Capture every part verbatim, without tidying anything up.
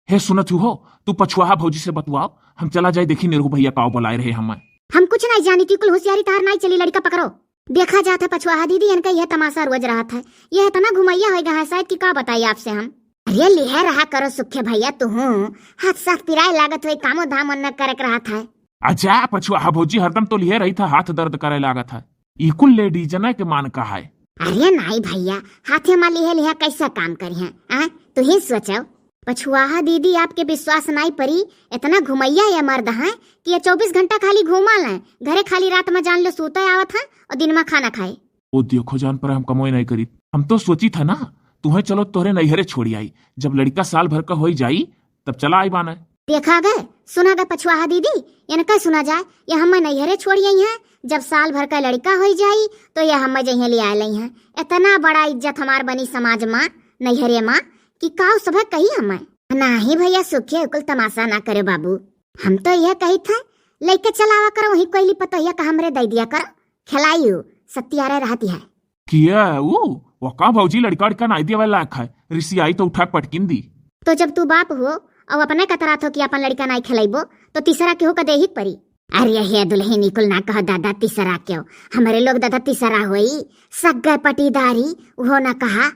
हे सुनत हू हो, तू पछुआहा भौजी से बतुआओ, हम चला जाई देखी निरहू भइया काव बोलाए रहे हमें। हम कुछ नाहीं जानी, तू कुल होशियारी तहार नाहीं चली, लड़िका पकड़ो। देखा जात है पछुआहा दीदी, इनका यह तमासा रोज रहत है। यह इतना घुमैया होइगा है शायद कि का बताई आपसे हम। अरे लिहे रहा करो सुखे भइया, तुहूँ हाथ साथ पिराए लागत होई, कामो धाम न करक रहत है। अच्छा पछुआहा भौजी, हरदम तो लिहे रही था, हाथ दर्द करे लागत है। ई कुल लेडीजने के मान का है। अरे नाहीं भइया, हाथे मा लिहे लिहे कैसा काम करिहैं, आ? तुही सोचो। पछुआहा दीदी, आपके विश्वास नाहीं परी, इतना घुमैया ये मर्द हैं कि ये चउबीस घंटा खाली घूमा लें, घरे खाली रात मा जान लो सूते आवत हैं और दिन मा खाना खाए। ओ देखो जान पर हम कमोए नाहीं करी, हम तो सोची था ना, तुहैं चलो तोहरे नैहरे छोड़ी आई, जब लड़िका साल भर का होई जाई तब चला आई बाने। देखा गए, सुना गए पछुआहा दीदी, इनका सुना जाए, ये हमें नैहरे छोड़ी आई हैं, जब साल भर का लड़िका होई जाई तो ये हमें जइहें लियाए लइहें। इतना बड़ा इज्जत हमार बनी समाज मा, नैहरे मा, कि काव सभे कही हमें। नाहीं भइया सुखे, कुल तमासा ना करे बाबू, हम तो यह कही था लइके चलावा करो वही कोइली पतोहिया का हमरे दइ दिया करो, खिलाइयो सत्यारे रहती है। किया ऊ? वो का भौजी, लड़िका उड़िका नाहीं देवे लायक है, रिसियाई तो उठा के पटकिन दी। तो जब तू बाप हो और अपने कतरात हो कि अपन लड़िका नाहीं खिलाइबो, तो तीसरा केहू का देही के परी। अरे हे दुल्हन, ई कुल ना कहो दादा, तीसरा केहू? हमरे लोग दादा तीसरा होई, सग्गे पटीदारी, उहो ना कहा।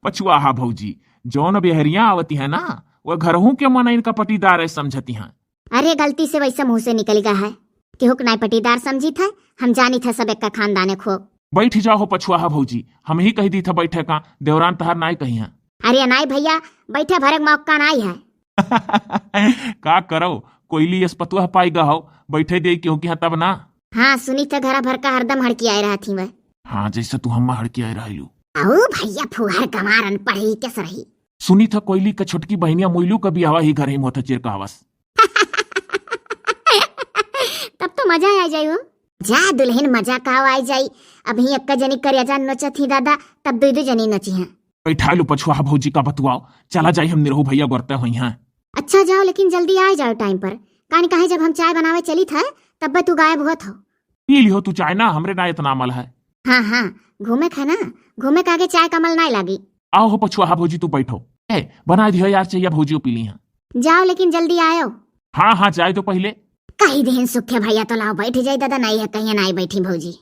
पछुआहा भौजी, जौन बेहरिया आवती है ना, वह घरहू के मन इनका पटीदार है समझती हैं। अरे गलती से वैसे मुँह से निकल गया है, केहू के नाहीं पटीदार समझी था, हम जानी था सब एक का खानदाने खो। बैठ जाओ हो पछुआहा भौजी, हम ही कही दी था बैठे का, देवरान तहार नाहीं कही हैं। अरे नाहीं भइया, बैठे भरे के मौका नाहीं है। का करो, कोइली यस पतुआ पाई गा हो, बैठे दे केहू के यहाँ तब ना। हाँ, सुनी था घरा भर का हरदम हड़की आए रहत ही वह। हाँ, जैसे तू हम्मा हड़की आए रहलू। आओ भइया, फुहर गंवार अनपढ़ ही कस रही। सुनी था कोइली का छोटकी बहिनिया मुइलू का बियाहवा ही घर ही मोथा चिर कहवस। तब तो मजा आ जाई हो। जा दुल्हन, मजा का आ जाई, अबहीं एक्का जनी करेजा नोचत ही दादा, तब दुइ दुइ जनी नचिहैं। बैठा लो पछुआहा भौजी का बतुआओ, चला जाई हम निरहू भइया गोरते होइहैं। अच्छा जाओ, लेकिन जल्दी आ जाओ टाइम पर, कान काहे जब हम चाय बनावे चली था तब तू गायब होत हो। पी लिहो तू चाय ना, हमरे ना इतना अमल है। हाँ हाँ, घूमे का है ना, घूमे का आगे चाय का अमल नाहीं लागी। आओ हो पछुआहा भौजी, तू बैठो। ए, बनाइ दिहो यार, चाहिए भौजी पी ली हैं। जाओ लेकिन जल्दी आयो। हाँ हाँ, जाए तो पहिले। कही देहन सुखे भइया तो लाओ बैठ जाई दादा, नाहीं है कहिए नाहीं बैठी भौजी।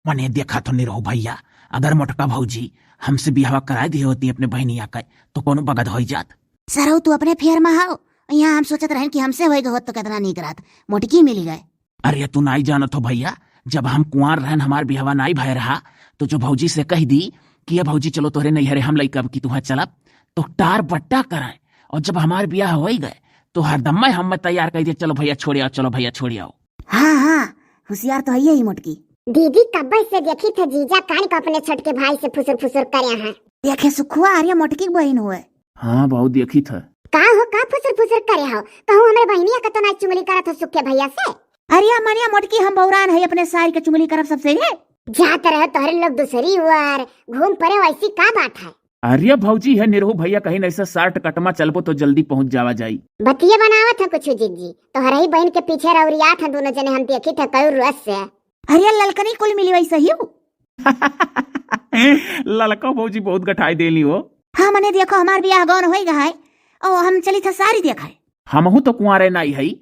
मने देखा तो निरहू भइया, अगर मोटका भौजी हमसे बियाहवा कराए दिहे होती अपने बहिनिया का, तो कोनो बगद होई जात। सरऊ तू अपने फेर मा हाओ, यहाँ हम सोचत रहन कि हमसे होई गए होत तो कितना नीक रहत, मोटकी मिली गए। अरे तू नाहीं जानत हो भइया, जब हम कुंवार रहन, हमार बियाहवा नाहीं भय रहा, तो जो भौजी से कह दी कि ये भौजी चलो तोहरे नैहरे हम लइका की तुहाँ चलब, तो टार बट्टा कराए, और जब हमार बियाह होई गए तो हरदम्मे हमें तैयार कर दे, चलो भइया छोड़े आओ, चलो भइया छोड़े आओ। हाँ हाँ, होशियार तो है ही मोटकी। दीदी कब्बे से देखी थे जीजा कान को अपने छोटके भाई से फुसुर फुसुर करे हैं। देखे सुखुआ, अरे मोटकी के बहिन हुए। हाँ बाऊ, देखी थे। का हो, का फुसुर फुसुर करे हो? कहूँ हमरे बहिनिया का तो ना चुगली करत हो सुखे भइया से? अरे मनिया मोटकी, हम बौरान है अपने सारी के चुगली करब सबसे रे। जात रहे तोहरे लोग दूसरी ओर घूम परे, वैसी का बात है? अरे भौजी, है निरहू भइया कहीं ऐसा शॉर्ट कट मा चलबो तो जल्दी पहुँच जावा जाई। बतिये बनावत है कुछ जिज्जी, तोहरे ही बहिन के पीछे रौरियात है दोनों जने, हम देखी थे कई रोज से। अरे ललकनी कुल मिली वैसे ही। ललका भौजी बहुत गठाई देली हो। हाँ मने देखो हमार बियाह गौन होई गए है, ओ हम चली था सारी देखा है। हमहू तो कुंवारे नाई हई।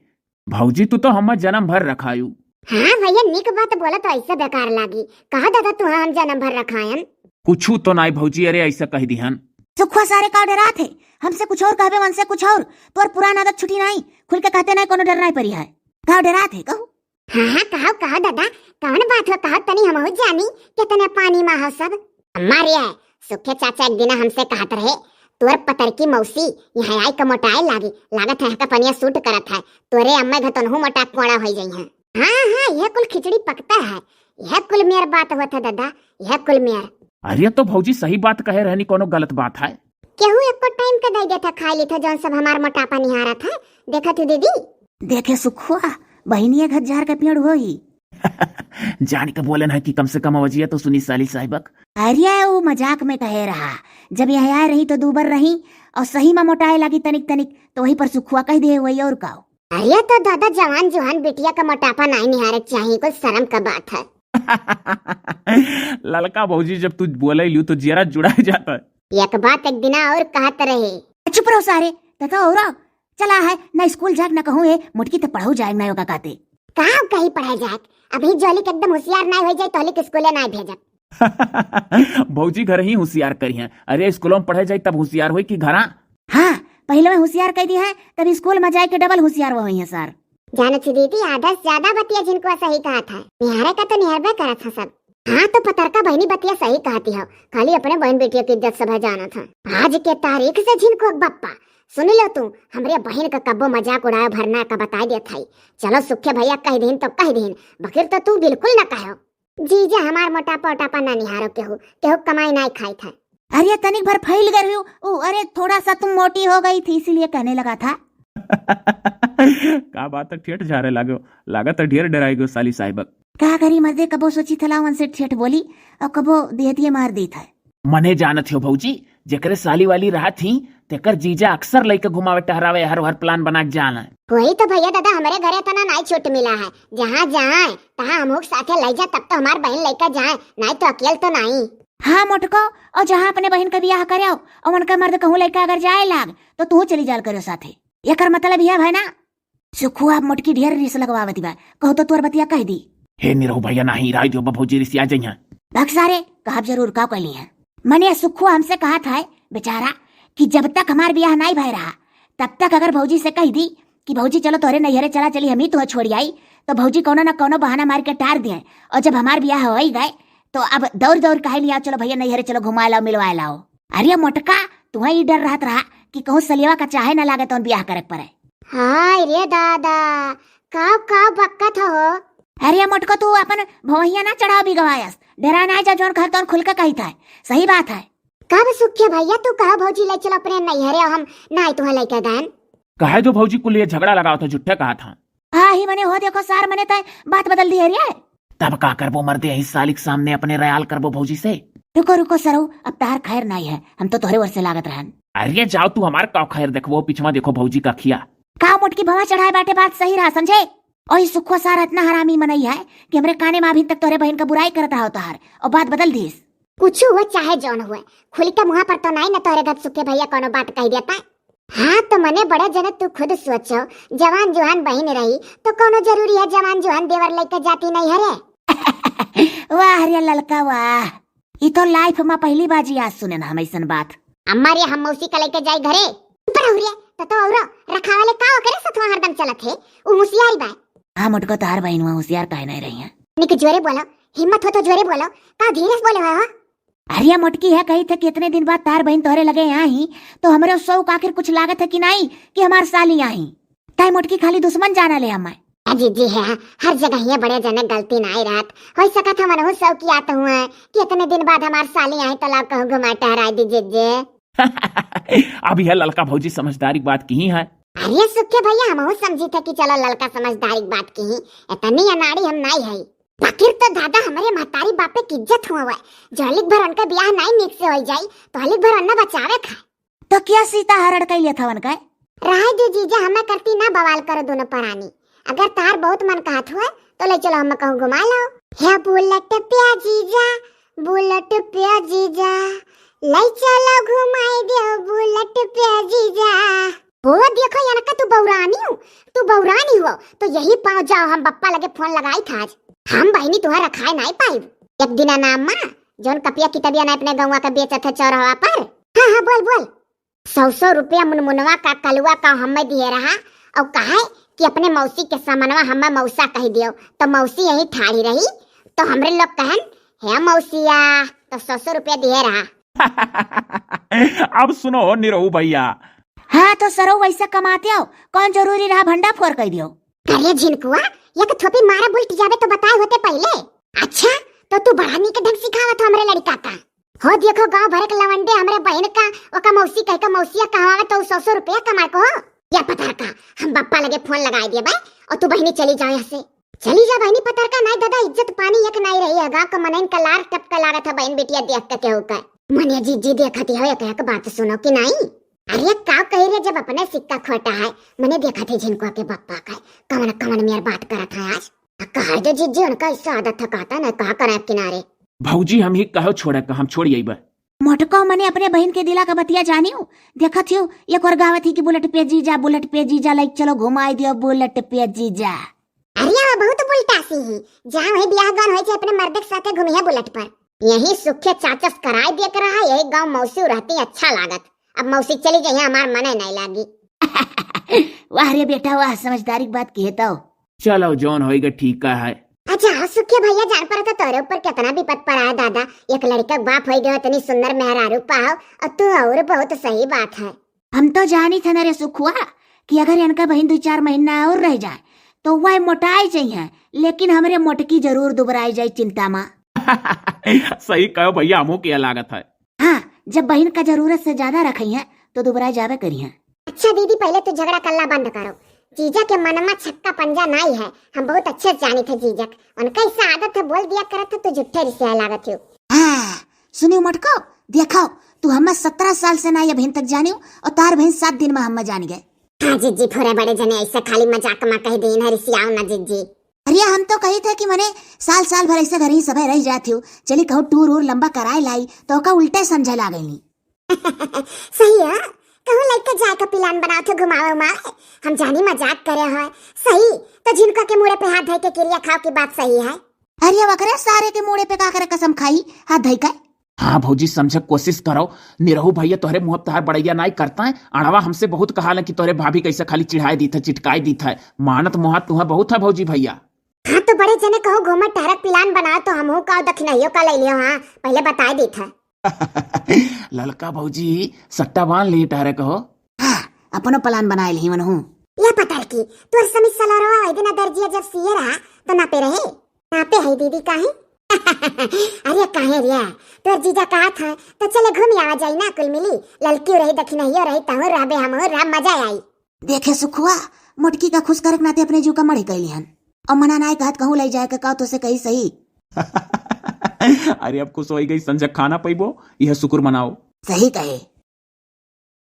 भौजी तू तो हमें जन्म भर रखायू। हाँ भइया, निक बात बोला तो ऐसे बेकार लागी। कहा दादा तू हम जन्म भर रखायन। कुछू तो नाई भौजी, अरे ऐसा कह दिहन। सुखुआ सारे का डरात है, हमसे कुछ और कहबे, उनसे कुछ और। तोर पुरान आदत छुटी नाई, खुल के कहते नाई, कोनो डर नाई परी है। का डरात है कहू? हाँ हाँ, कहो कहो दादा, कौन बात हो, कहो तनी हमहू जानी, कितने पानी मा हो सब। हमारे है, सुखे चाचा एक दिन हमसे कहत रहे, तोर पतरकी मौसी यहाँ आई के मोटाए लागी, लागत है का पनिया सूट करत है, तोरे अम्मे घतनहू मोटा कोड़ा होई जइहैं। हाँ हाँ, यह कुल खिचड़ी पकता है, यह कुल मेर बात होत है दादा, यह कुल मेर। अरे तो भौजी सही बात कहे रहनी, कोनो गलत बात है? केहू एको टाइम के दे देता, खाई लेता, जौन सब हमार मोटापा निहारत है, देखत हूँ दीदी। देखे सुखुआ, बहिनिया घर जार के पेड़ होई। जान के बोलन है कि कम से कम आवाजिया तो सुनी साली साहिबक। अरे वो मजाक में कहे रहा, जब यह आए रही तो दूबर रही और सही में मोटाए लागी तनिक तनिक, तो वही पर सुखुआ कह दे वही और काओ। अरे तो दादा जवान जुहान बिटिया का मोटापा नाई निहारे चाहिए, कुछ शर्म का बात है। ललका भौजी जब तू बोले लियो तो जियरा जुड़ा जाता है। एक बात एक दिना और कहत रहे, चुप रहो सारे, त तो औरो चला है ना स्कूल जाए ना कहूँ, ए मोटकी त पढ़ऊ जाए ना योगा कहते। कहाँ कहीं पढ़ा जाए, अभी जोलिक एकदम होशियार ना हो जाए तो हलिक स्कूले ना भेजब। भौजी घर ही होशियार करी हैं। अरे स्कूलों में पढ़े जाए तब होशियार होई कि घरा? हाँ, पहले में होशियार कह दी है, तब स्कूल में जाए के डबल होशियार वो हुई है सर। जानो छी दीदी, आधा से ज्यादा बतिया झिनकुआ सही कहत है। निहारे का तो निहारबे करत है सब। हाँ तो पतरका बहिनी बतिया सही कहती हो, खाली अपने बहन बेटिया की इज्जत सब है जानत है। आज के तारीख से झिनकुआ के बप्पा, सुन लो तू, हमरे बहन का कब्बो मजाक उड़ाए भरना का बताई देत है। चलो सुखे भैया कह दीन तो कह दीन, बकिर तो तू बिल्कुल ना कहो। जीजा हमार मोटापा ओटापा ना निहारो केहू, केहू कमाई नाई खाई था। अरे तनिक भर फैल गई हूँ, ऊ, अरे थोड़ा सा तुम मोटी हो गई थी इसीलिए कहने लगा था। का बात है, ठेठ झारे लागो, लागत है ढेर डराई गयो साली साहिबक। का करी मर्दे, कबो सोची थला उनसे ठेठ बोली और कबो देहतिये मार दी था। मने जानत हो भौजी, जेकरे साली वाली रहत ही, तेकर जीजा अक्सर लइके घुमावे टहरावे, हर हर प्लान बना के जान है। कोई तो भैया दादा हमरे घरे इतना नाई छूट मिला है, जहाँ जाए तहाँ हमहू के साथे लइ जा, तब तो हमार बहन लइके जाए, नाई तो अकेल तो नाई। हाँ मोटको, और जहाँ अपने बहन का बियाह करे और उनका मर्द कहूँ लइके अगर जाए लाग तो तू चली जाल करो साथे। एकर मतलब यह है ना, सुखुआ मोटकी ढेर रिस लगवावती बा, कहू तो तोर बतिया कह दी। हे निरहू भैया, नाही राय दियो, भौजी रिसिया जइहैं। भक सारे, कहब जरूर, का कहली है? मने सुखुआ हमसे कहा था बेचारा कि जब तक हमार बियाह नाई भय रहा, तब तक अगर भौजी से कह दी कि भौजी चलो तोहरे नैहरे चला चली, हम ही तुहें छोड़ आई, तो भौजी कौनो ना कौनो बहाना मार के टार दिए, और जब हमार बियाह हो ही गए तो अब दौड़ दौड़ कहे लिया, चलो भैया नैहरे चलो घुमा लाओ, मिलवा लाओ। अरे मोटका, तुहें ई डर रहत रहा कि कहूँ सलियवा का चाहे ना लागे तो बियाह करे के पड़े। हाय रे दादा, काव काव बक्कत हो। अरे मोटको, तू अपन भवहिया ना चढ़ाव बिगवायस, डरा ना जा, जौन कहब तौन खुल के कही था, सही बात है। कब सुखे भैया तू कहा भौजी ले चलो अपने नैहरे, हम नाई तुहें लेके गए। कहे जो भौजी कुल ये झगड़ा लगाओ तो झूठे कहा था। हाँ ही मने हो देखो सार, मने तय बात बदल दी है रे। तब का करबो मर्दे, यही साली के सामने अपने रयाल करबो भौजी से। रुको रुको सरऊ, अब तार खैर नाई है, हम तो तोहरे ओर से लागत रहन। अरे जाओ तू, हमार का खैर देखबो, पिछवा देखो भौजी का खिया। का मोटकी भवा चढ़ाए बाटे, बात सही रहा समझे। ओही सुखो सार इतना हरामी मनई है कि हमरे काने में अभी तक तोहरे बहन का बुराई करत रहा तोहार, और बात बदल दीस। कुछ हुआ चाहे जौन हुए, खुली के मुँह पर तो नाई न तोहरे घर सुखे भैया कोनो बात कह देता। हाँ तो मने बड़े जने तू खुद सोचो, जवान जुहान बहिन रही तो कोनो जरूरी है जवान जुहान देवर लेके जाती नहीं है रे। वाह रे ललका वाह, ई तो लाइफ में पहली बाजी आज सुने ना हम ऐसन बात। अम्मा रे हम मौसी का लेके जाई घरे। ऊपर हो रे, तो तो औरो रखावाले का ओकरे सथवा हरदम चलत है, उ होशियारी बा। हाँ मोटको, तोहार बहिन हुआ होशियार काहे नहीं रही है? निक जोरे बोलो, हिम्मत हो तो जोरे बोलो, का धीरे से बोले हो? अरे मोटकी है कही थे कि इतने दिन बाद तार बहिन तोहरे लगे आई, तो हमरे शौक आखिर कुछ लागत है कि नाई कि हमार साली आई। ताई मोटकी खाली दुश्मन जाना ले हमें। अजी जी है, हर जगह ये बड़े जने गलती नाई रहत। हो सकत है मनहु शौक किया तो हुआ कि इतने दिन बाद हमार साली आई तो लाओ कहूँ घुमा टहराई दी जीजे। अब यह ललका भौजी समझदारी की बात की ही है। अरे सुखे भैया, हमहू समझी थे कि चलो ललका समझदारी की बात की ही, इतनी अनाड़ी हम नाई है। बाकिर तो दादा हमरे महतारी बापे की इज्जत हुआ है, जो हलिक भर उनका ब्याह नाई नीक से हो जाई तो हलिक भर उन्ना बचावे खाए। तो क्या सीता हरण कइ लिया था उनका? रहे दे जीजा, हमें करती ना बवाल करो दोनों परानी। अगर तार बहुत मन कहत हुआ तो ले चलो हम कहूँ घुमा लो। हे बुलेट पे जीजा, बुलेट पे जीजा, ले चलो घुमाई दे बुलेट पे जीजा। हो देखो यनका तू बौरानी हो, तू बौरानी हो, तो यही पाँव जाओ हम बप्पा लगे फोन लगाई था आज। हम बहिनी तुहार रखाए नाई पाइब। एक दिन ना अम्मा, जौन कपिया कितबिया ना अपने गौवा के बेचत है चौराहा पर। हाँ हाँ बोल बोल। सौ सौ रुपया मुनमुनवा का कलुआ का हमें दिए रहा और कहे कि अपने मौसी के सामनवा हमें मौसा कह दियो, तो मौसी यही ठाड़ी रही। तो हमरे लोग कहन, हे मौसिया, तो सौ सौ रुपया दिए रहा। अब सुनो निरहू भैया। हाँ तो सरऊ वैसे कमाते हो, कौन जरूरी रहा भंडा फोर कह दियो? अरे झिनकुआ, एक थोपी मारा बुलट जावे तो बताए होते पहले। अच्छा, तो तू बड़ा नीक ढंग सिखावत हो हमरे लड़का का। हो देखो गांव भर के लवंडे हमरे बहन का ओका मौसी कह के मौसिया कहवावे तो सौ सौ रुपया कमाए को हो। या पतरका, हम बप्पा लगे फोन लगाए दिए बे और तू बहिनी चली जाओ यहाँ से। चली जा बहिनी पतरका, नाई दादा इज्जत पानी एक नाई रही है, गांव का मनइन का लार टपका लागत है बहन बेटिया देख के केहू का। मने जीजी देखती हो एक एक बात सुनो कि नाई। अरे का कही रे, जब अपने सिक्का खोटा है, मने देखा थे झिनकुआ के बप्पा का, कवन कवन मेर बात करत है आज। आ कहा दे जीजी उनका ऐसा आदत है कहता ना कहा करे किनारे। भौजी हम ही कहो छोड़े का, हम छोड़ यही बा। मोटको मने अपने बहिन के दिला का बतिया जानियो, देखत हियो, एक और गावत ही कि बुलेट पे जीजा, बुलेट पे जीजा, लाइक चलो घुमाई दियो बुलेट पे जीजा। अरे, वो बहुत बुलटासी ही, जहाँ वही बियाह गन होई छे, अपने मर्द के साथे घूमी है बुलेट पर। यही सुखे चाचस कराई दिया के रहा, यही गाँव मौसी रहती अच्छा लागत। अब मौसी चली जाइए, हमार मने नहीं लागी। वाह रे बेटा वाह, समझदारी की बात कहे तो। चलो, जौन होइगा ठीक है। अच्छा, सुखे भैया, जान पड़ा तो तोरे ऊपर कितना विपत पड़ा है दादा। एक लड़का के बाप होई गयो, इतनी सुंदर मेहरारू पाओ, और तू और बहुत सही बात है। हम तो जानी थे ना रे सुखुआ कि अगर इनका बहिन दो चार महीना और रह जाए तो वह मोटाई जाइहैं, लेकिन हमरे मोटकी जरूर दुबराई जाई, चिंता मा। सही कहो भैया, हमहू के लागत है। हाँ, जब बहिन का जरूरत से ज्यादा रखइहैं तो दुबराई जावे करिहैं। अच्छा दीदी, पहले तू झगड़ा कल्ला बंद करो। जीजा के मनमा छक्का पंजा नाई है, हम बहुत अच्छे से जानी थे जीजक। उनका ऐसा आदत है, बोल दिया करत है, तू झूठे रिसिया लागत हो। हाँ, सुनियो मोटको, देखो, तू हमें सत्रह साल से ना ये बहन तक जानियो और तार बहन सात दिन में हमें जान गए। हाँ जिज्जी, थोड़े बड़े जने ऐसे खाली मजाक में कह दीन है, रिसियाओ ना जिज्जी। अरे हम तो कही थे कि मने साल साल भर ऐसे घर ही सभे रह जात हो, चली कहूँ टूर वूर लंबा कराए लाई तो का उल्टे समझे लागेली। सही है, कहूँ लइके जाए का प्लान बनाओ थे घुमावे उमावे, हम जानी मजाक करे है। सही, तो जिनका के मुड़े पे हाथ धर के किरिया खाओ की बात सही है। अरे वकरे सारे के मुड़े पे का करे कसम खाई, हाथ धई के? हाँ भौजी, समझे कोशिश करो। निरहू भैया तोहरे मुँह पे तोहार बड़ैया नाई करता है। अड़वा हमसे बहुत कहा कि तोहरे भाभी कैसे खाली चिढ़ाई दीत है, चिटकाई दीत है। मानत मुहा तुहा बहुत है भौजी भैया। हाँ तो बड़े जने कहो घूमे टहरक प्लान बनाओ तो हमहू का दखिनहियो का ले लियो। हाँ पहले बताए दीत है। ललका भौजी सट्टा बांध ली टहरे कहो। हाँ, अपनो प्लान बनाए ली मनहू। या पतर की, तोर समित सलरवा ओइ दिन दर्जिया जब सिए रहा तो नापे रहे। नापे है दीदी काहे? अरे काहे रिया, तोर जीजा कहा था तो चले घूम आवा जाई ना कुल मिली। ललकियो रही दखिनहियो रही, तहू रहबे हमहू रह, मजा आई। देखे सुखुआ, मोटकी का खुश करे के नाते अपने जीव का मड़े कैली हन। और मना नाय कहत कहूँ ले जाए के का तो से कही सही। अरे अब खुश होई गई संझा खाना पैबो, यह शुक्र मनाओ। सही कहे।